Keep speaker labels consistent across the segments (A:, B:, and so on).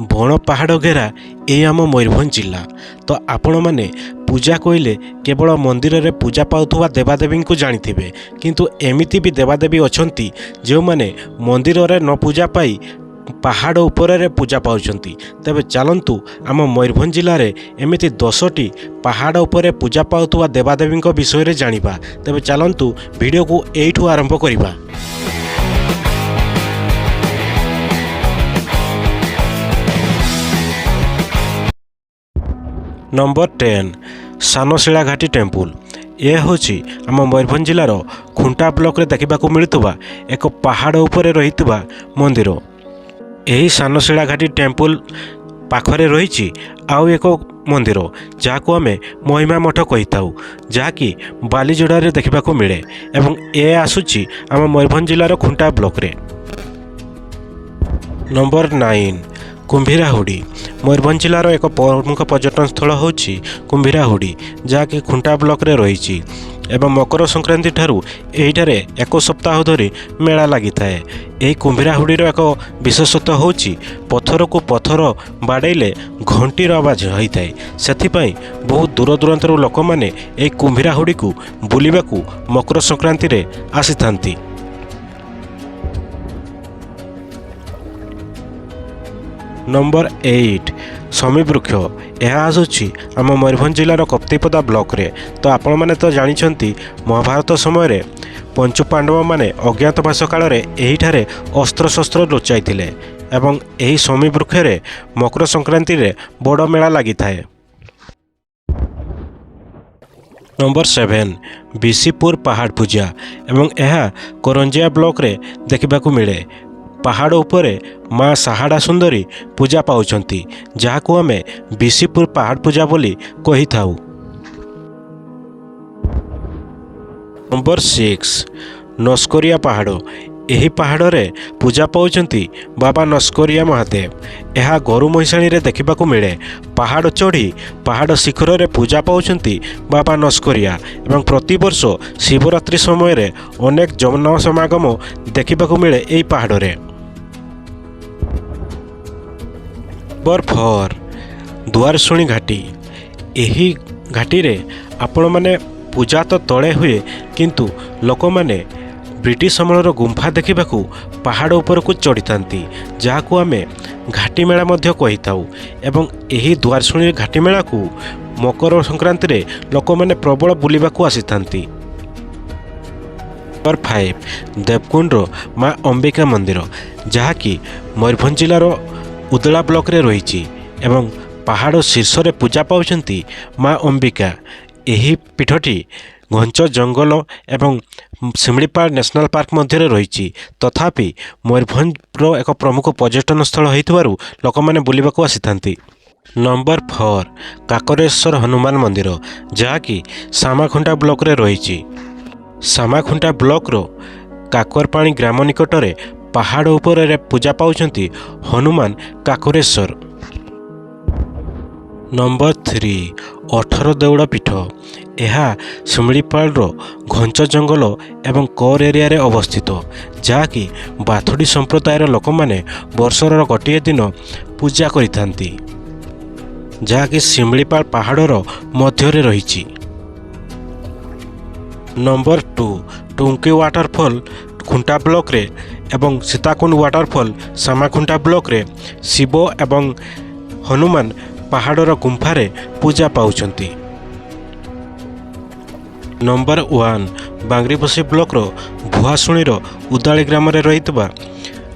A: ବଣ ପାହାଡ଼ ଘେରା ଏଇ ଆମ ମୟୂରଭଞ୍ଜ ଜିଲ୍ଲା। ତ ଆପଣମାନେ ପୂଜା କହିଲେ କେବଳ ମନ୍ଦିରରେ ପୂଜା ପାଉଥିବା ଦେବାଦେବୀଙ୍କୁ ଜାଣିଥିବେ, କିନ୍ତୁ ଏମିତି ବି ଦେବାଦେବୀ ଅଛନ୍ତି ଯେଉଁମାନେ ମନ୍ଦିରରେ ନ ପୂଜା ପାଇ ପାହାଡ଼ ଉପରେ ପୂଜା ପାଉଛନ୍ତି। ତେବେ ଚାଲନ୍ତୁ, ଆମ ମୟୂରଭଞ୍ଜ ଜିଲ୍ଲାରେ ଏମିତି 10ଟି ପାହାଡ଼ ଉପରେ ପୂଜା ପାଉଥିବା ଦେବାଦେବୀଙ୍କ ବିଷୟରେ ଜାଣିବା। ତେବେ ଚାଲନ୍ତୁ, ଭିଡ଼ିଓକୁ ଏଇଠୁ ଆରମ୍ଭ କରିବା। ନମ୍ବର 10, ସାନଶିଳା ଘାଟି ଟେମ୍ପୁଲ। ଏ ହେଉଛି ଆମ ମୟୂରଭଞ୍ଜ ଜିଲ୍ଲାର ଖୁଣ୍ଟା ବ୍ଲକରେ ଦେଖିବାକୁ ମିଳୁଥିବା ଏକ ପାହାଡ଼ ଉପରେ ରହିଥିବା ମନ୍ଦିର। ଏହି ସାନଶିଳା ଘାଟି ଟେମ୍ପୁଲ ପାଖରେ ରହିଛି ଆଉ ଏକ ମନ୍ଦିର, ଯାହାକୁ ଆମେ ମହିମା ମଠ କହିଥାଉ, ଯାହାକି ବାଲିଯୋଡ଼ାରେ ଦେଖିବାକୁ ମିଳେ ଏବଂ ଏ ଆସୁଛି ଆମ ମୟୂରଭଞ୍ଜ ଜିଲ୍ଲାର ଖୁଣ୍ଟା ବ୍ଲକରେ। ନମ୍ବର 9, କୁମ୍ଭୀରାହୁଡ଼ି। ମୟୂରଭଞ୍ଜ ଜିଲ୍ଲାର ଏକ ପ୍ରମୁଖ ପର୍ଯ୍ୟଟନ ସ୍ଥଳ ହେଉଛି କୁମ୍ଭୀରାହୁଡ଼ି, ଯାହାକି ଖୁଣ୍ଟା ବ୍ଲକରେ ରହିଛି ଏବଂ ମକର ସଂକ୍ରାନ୍ତି ଠାରୁ ଏହିଠାରେ ଏକ ସପ୍ତାହ ଧରି ମେଳା ଲାଗିଥାଏ। ଏହି କୁମ୍ଭୀରାହୁଡ଼ିର ଏକ ବିଶେଷତ୍ୱ ହେଉଛି, ପଥରକୁ ପଥର ବାଡ଼େଇଲେ ଘଣ୍ଟିର ଆବାଜ ହୋଇଥାଏ। ସେଥିପାଇଁ ବହୁତ ଦୂର ଦୂରାନ୍ତରୁ ଲୋକମାନେ ଏହି କୁମ୍ଭୀରାହୁଡ଼ିକୁ ବୁଲିବାକୁ ମକର ସଂକ୍ରାନ୍ତିରେ ଆସିଥାନ୍ତି। ନମ୍ବର 8, ଶମୀ ବୃକ୍ଷ। ଏହା ଆସୁଛି ଆମ ମୟୂରଭଞ୍ଜ ଜିଲ୍ଲାର କପ୍ତିପଦା ବ୍ଲକରେ। ତ ଆପଣମାନେ ତ ଜାଣିଛନ୍ତି, ମହାଭାରତ ସମୟରେ ପଞ୍ଚୁ ପାଣ୍ଡବମାନେ ଅଜ୍ଞାତବାସ କାଳରେ ଏହିଠାରେ ଅସ୍ତ୍ରଶସ୍ତ୍ର ଲୁଚାଇଥିଲେ ଏବଂ ଏହି ଶମୀ ବୃକ୍ଷରେ ମକର ସଂକ୍ରାନ୍ତିରେ ବଡ଼ ମେଳା ଲାଗିଥାଏ। ନମ୍ବର 7, ବିଶିପୁର ପାହାଡ଼ ପୂଜା ଏବଂ ଏହା କରଞ୍ଜିଆ ବ୍ଲକରେ ଦେଖିବାକୁ ମିଳେ। ପାହାଡ଼ ଉପରେ ମା ସାହାଡ଼ା ସୁନ୍ଦରୀ ପୂଜା ପାଉଛନ୍ତି, ଯାହାକୁ ଆମେ ବିଶିପୁର ପାହାଡ଼ ପୂଜା ବୋଲି କହିଥାଉ। ନମ୍ବର 6, ନସ୍କରିଆ ପାହାଡ଼। ଏହି ପାହାଡ଼ରେ ପୂଜା ପାଉଛନ୍ତି ବାବା ନସ୍କରିଆ ମହାଦେବ। ଏହା ଗୋରୁ ମହିଷାଣୀରେ ଦେଖିବାକୁ ମିଳେ। ପାହାଡ଼ ଚଢ଼ି ପାହାଡ଼ ଶିଖରରେ ପୂଜା ପାଉଛନ୍ତି ବାବା ନସ୍କରିଆ ଏବଂ ପ୍ରତିବର୍ଷ ଶିବରାତ୍ରି ସମୟରେ ଅନେକ ଜନସମାଗମ ଦେଖିବାକୁ ମିଳେ ଏହି ପାହାଡ଼ରେ। ନମ୍ବର 4, ଦୁଆରଶୁଣି ଘାଟି। ଏହି ଘାଟିରେ ଆପଣମାନେ ପୂଜା ତ ତଳେ ହୁଏ, କିନ୍ତୁ ଲୋକମାନେ ବ୍ରିଟିଶ ଅମଳର ଗୁମ୍ଫା ଦେଖିବାକୁ ପାହାଡ଼ ଉପରକୁ ଚଢ଼ିଥାନ୍ତି, ଯାହାକୁ ଆମେ ଘାଟି ମେଳା ମଧ୍ୟ କହିଥାଉ ଏବଂ ଏହି ଦୁଆରଶୁଣି ଘାଟି ମେଳାକୁ ମକର ସଂକ୍ରାନ୍ତିରେ ଲୋକମାନେ ପ୍ରବଳ ବୁଲିବାକୁ ଆସିଥାନ୍ତି। ନମ୍ବର 5, ଦେବକୁଣ୍ଡର ମା ଅମ୍ବିକା ମନ୍ଦିର, ଯାହାକି ମୟୂରଭଞ୍ଜ ଜିଲ୍ଲାର ଉଦଳା ବ୍ଲକରେ ରହିଛି ଏବଂ ପାହାଡ଼ ଶୀର୍ଷରେ ପୂଜା ପାଉଛନ୍ତି ମା ଅମ୍ବିକା। ଏହି ପୀଠଟି ଘଞ୍ଚ ଜଙ୍ଗଲ ଏବଂ ଶିମିଳିପାଳ ନ୍ୟାସନାଲ୍ ପାର୍କ ମଧ୍ୟରେ ରହିଛି। ତଥାପି ମୟୂରଭଞ୍ଜର ଏକ ପ୍ରମୁଖ ପର୍ଯ୍ୟଟନ ସ୍ଥଳ ହୋଇଥିବାରୁ ଲୋକମାନେ ବୁଲିବାକୁ ଆସିଥାନ୍ତି। ନମ୍ବର 4, କାକରେଶ୍ୱର ହନୁମାନ ମନ୍ଦିର, ଯାହାକି ସାମାଖୁଣ୍ଟା ବ୍ଲକରେ ରହିଛି। ସାମାଖୁଣ୍ଟା ବ୍ଲକର କାକରପାଣି ଗ୍ରାମ ନିକଟରେ ପାହାଡ଼ ଉପରେ ପୂଜା ପାଉଛନ୍ତି ହନୁମାନ କାକରେଶ୍ୱର। ନମ୍ବର 3, ଅଠର ଦେଉଳ ପୀଠ। ଏହା ଶିମିଳିପାଳର ଘଞ୍ଚ ଜଙ୍ଗଲ ଏବଂ କୋର୍ ଏରିଆରେ ଅବସ୍ଥିତ, ଯାହାକି ବାଥୁଡ଼ି ସମ୍ପ୍ରଦାୟର ଲୋକମାନେ ବର୍ଷର ଗୋଟିଏ ଦିନ ପୂଜା କରିଥାନ୍ତି, ଯାହାକି ଶିମିଳିପାଳ ପାହାଡ଼ର ମଧ୍ୟରେ ରହିଛି। ନମ୍ବର 2, ଟୁଙ୍କି ୱାଟରଫଲ୍ ଖୁଣ୍ଟା ବ୍ଲକରେ ଏବଂ ସୀତାକୁଣ୍ଡ ୱାଟରଫଲ୍ ସାମାଖୁଣ୍ଟା ବ୍ଲକରେ ଶିବ ଏବଂ ହନୁମାନ ପାହାଡ଼ର ଗୁମ୍ଫାରେ ପୂଜା ପାଉଛନ୍ତି। ନମ୍ବର 1, ବାଙ୍ଗରିପୋଷି ବ୍ଲକର ଭୁଆଶୁଣିର ଉଦାଳି ଗ୍ରାମରେ ରହିଥିବା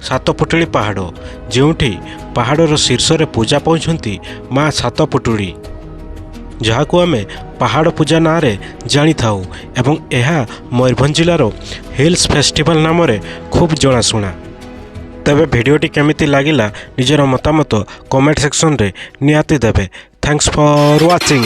A: ସାତପୁଟୁଳି ପାହାଡ଼, ଯେଉଁଠି ପାହାଡ଼ର ଶୀର୍ଷରେ ପୂଜା ପାଉଛନ୍ତି ମା ସାତପୁଟୁଳି, ଯାହାକୁ ଆମେ ପାହାଡ଼ ପୂଜା ନାଁରେ ଜାଣିଥାଉ ଏବଂ ଏହା ମୟୂରଭଞ୍ଜ ଜିଲ୍ଲାର ହିଲ୍ସ ଫେଷ୍ଟିଭାଲ ନାମରେ ଖୁବ୍ ଜଣାଶୁଣା। ତେବେ ଭିଡ଼ିଓଟି କେମିତି ଲାଗିଲା, ନିଜର ମତାମତ କମେଣ୍ଟ ସେକ୍ସନରେ ନିହାତି ଦେବେ। Thanks for watching.